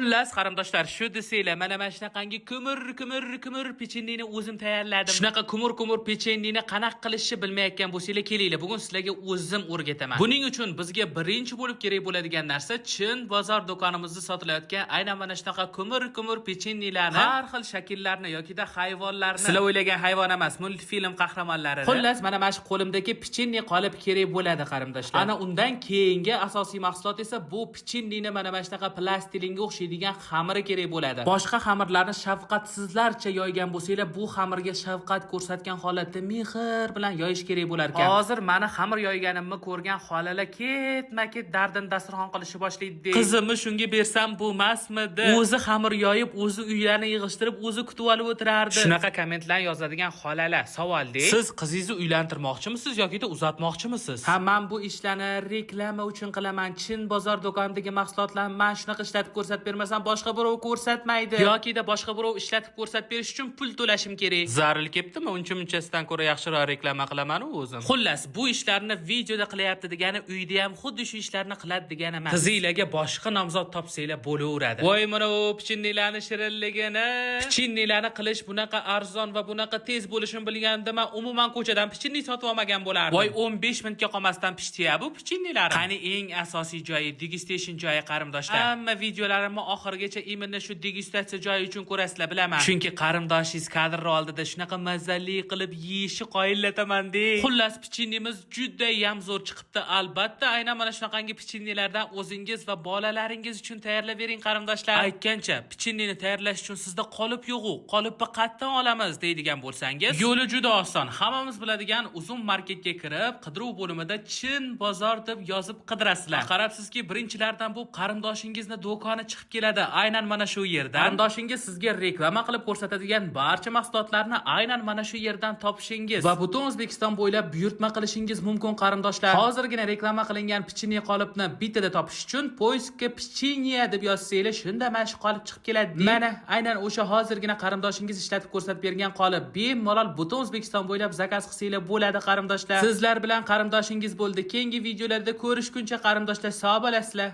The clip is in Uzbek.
Xullas, qarindoshlar, shu desanglar, mana shunaqangi ko'mir ko'mir ko'mir pechenni o'zim tayyorladim. Shunaqa ko'mir ko'mir pechenni qanaqa qilishni bilmayotgan bo'lsanglar, kelinglar, bugun sizlarga o'zim o'rgataman. Buning uchun bizga birinchi bo'lib kerak bo'ladigan narsa chin bozor do'konimizda sotilayotgan aynan mana shunaqa ko'mir ko'mir pechennilarni, har xil shakllarni yokida hayvonlarni, sizlar o'ylagan hayvon emas, multfilm qahramonlarini. Xullas, mana shu qo'limdagi pechenni qolip kerak bo'ladi, qarindoshlar. Ana undan keyingi asosiy mahsulot esa bu pechennini mana shunaqa plastilinga o'xshaydigan xamiri kerak bo'ladi. Boshqa xamirlarni shafqatsizlarcha yoygan bo'lsanglar, bu xamirga shafqat ko'rsatgan holatda mehr bilan yoyish kerak bo'lar ekan. Hozir mani xamir yoyganimni ko'rgan xolalar ketma-ket dardini dasturxon qilishni boshlaydi. Qizimni shunga bersam bo'lmasmidi? O'zi xamir yoyib, o'zi uylarni yig'ishtirib, o'zi kutib olib o'tirardi. Shunaqa kommentlar yozadigan xolalar, savolda: siz qizingizni uylantirmoqchimisiz yoki uzatmoqchimisiz? Ha, men bu ishlarni reklama uchun qilaman. Chin bozor do'konidagi mahsulotlarni men shunaqa ishlatib ko'rsatib bermasam, boshqa birov ko'rsatmaydi. Yokida boshqa birov ishlatib ko'rsatib berish uchun pul to'lashim kerak. Zaril keptimi? Uncha munchasidan ko'ra yaxshiroq reklama qilaman u o'zim. Xullas, bu ishlarni videoda qilyapti degani uyda ham xuddi shu ishlarni qiladi degani emas. Qizinglarga boshqa nomzod topsanglar bo'laveradi. Voy, mana u pichinnilarni shirinligini. Pichinnilarni qilish bunaqa arzon va bunaqa tez bo'lishini bilganimda men umuman ko'chadan pichinni sotib olmagan bo'lardim. Voy, 15 minutga qolmasdan pishdi-ya bu pichinnilar. Qani eng asosiy joyi, degustation joyi, qarindoshlar. Hamma videolarimni oxirigacha именно shu degustatsiya joyi uchun ko'rasizlar, bilaman. Chunki qarindoshingiz kadr oldida shunaqa mazali qilib yeyishni qoyillataman de. Xullas, pichinnimiz juda ham zo'r chiqibdi. Albatta, aynan mana shunaqangi pichinnilardan o'zingiz va bolalaringiz uchun tayyorlab bering, qarindoshlar. Aytgancha, pichinnini tayyorlash uchun sizda qolip yo'q-u, qolipni qayerdan olamiz deydigan bo'lsangiz, yo'li juda oson. Hammamiz biladigan Uzum marketga kirib, qidiruv bo'limida "Chin bozor" deb yozib qidirasizlar. Qarabsizki, birinchilardan bo'lib qarindoshingizni do'koni chiqib keladi. Aynan mana shu yerdan. Qarindoshingiz sizga reklama qilib ko'rsatadigan barcha mahsulotlarni aynan mana shu yerdan topishingiz va butun O'zbekiston bo'ylab buyurtma qilishingiz mumkin, qarindoshlar. Hozirgina reklama qilingan pechenye qolipni bittada topish uchun поиск ga "pechenye" deb yozsanglar, shunda mana shu qolip chiqib keladi. Mana aynan o'sha hozirgina qarindoshingiz ishlatib ko'rsatib bergan qolip, bemalol butun O'zbekiston bo'ylab zakaz qilsanglar bo'ladi, qarindoshlar. Sizlar bilan qarindoshingiz bo'ldi. Keyingi videolarda ko'rishguncha, qarindoshlar, sog' bo'lasizlar.